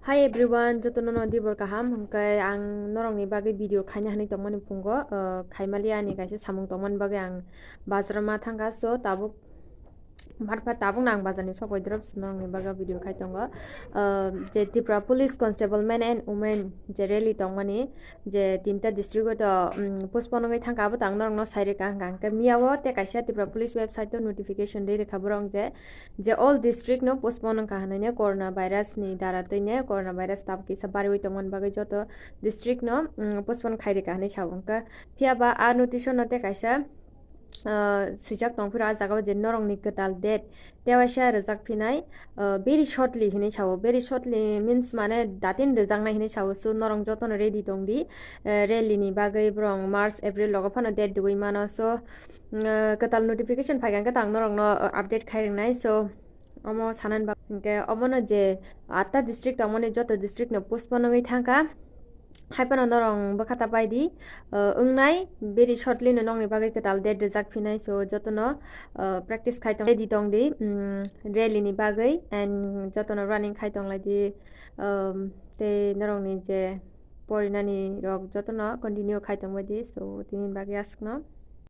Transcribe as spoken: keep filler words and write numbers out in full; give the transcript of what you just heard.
Hi everyone, jotono no dibor kaham. Hwnkhe ang norokni bagwi video khaina hinwi tongmani phungo, uh, khaimaliya ani kaisa samung tongmani bagwi ang bazar ma thangkha, so tabuk mar pha tabuk nang bazar ni sok bai drop norokni bagwi video khai tongo. Uh, je Tripura Police Constable Men and Women je rally tongmani, je tinta district o to, um, postpone wngwi thangkha, abo to ang norokno sai rwkha hwnkha hwnkhe miya o tei kaisa Tripura Police website o notification rwi rwkha borok je je all district no postpone wngkha hwnwi ne corona virus ni dara twi ne corona virus tabuk kisa bariwi tongmani bagwi joto district no, mm, postpone khai rwkha hwnwi sao hwnkha. Phiya ba a notice no tei kaisa, ah, swijak tong phiro a jaga o je norokni kwtal date tei waisa rwjak phinai, ah, very shortly hwnwi sao. Very shortly means mane datin rwjaknai hwnwi sao. So norok jotono ready tong di, eh, rally ni bagwi borok March, April rogo phano date rwui mano. So, uh, kwtal notification phaikha hwnkhe tang norokno, uh, update khai rwnai. So omo sanani bagwi hwnkhe omono je atta district tongmani joto district no postpone wngwi thangkha. Haiphano norok bwkha ta pai di, uh, wngnai very shortly no nokni bagwi kwtal date rwjak phinai. So jotono, uh, practice khai tong ready tong di, um, rally ni bagwi and jotono running khai tong lai di, um, tei norokni je porinani rok jotono continue khai tong bai di. So tini bagwi aswkno.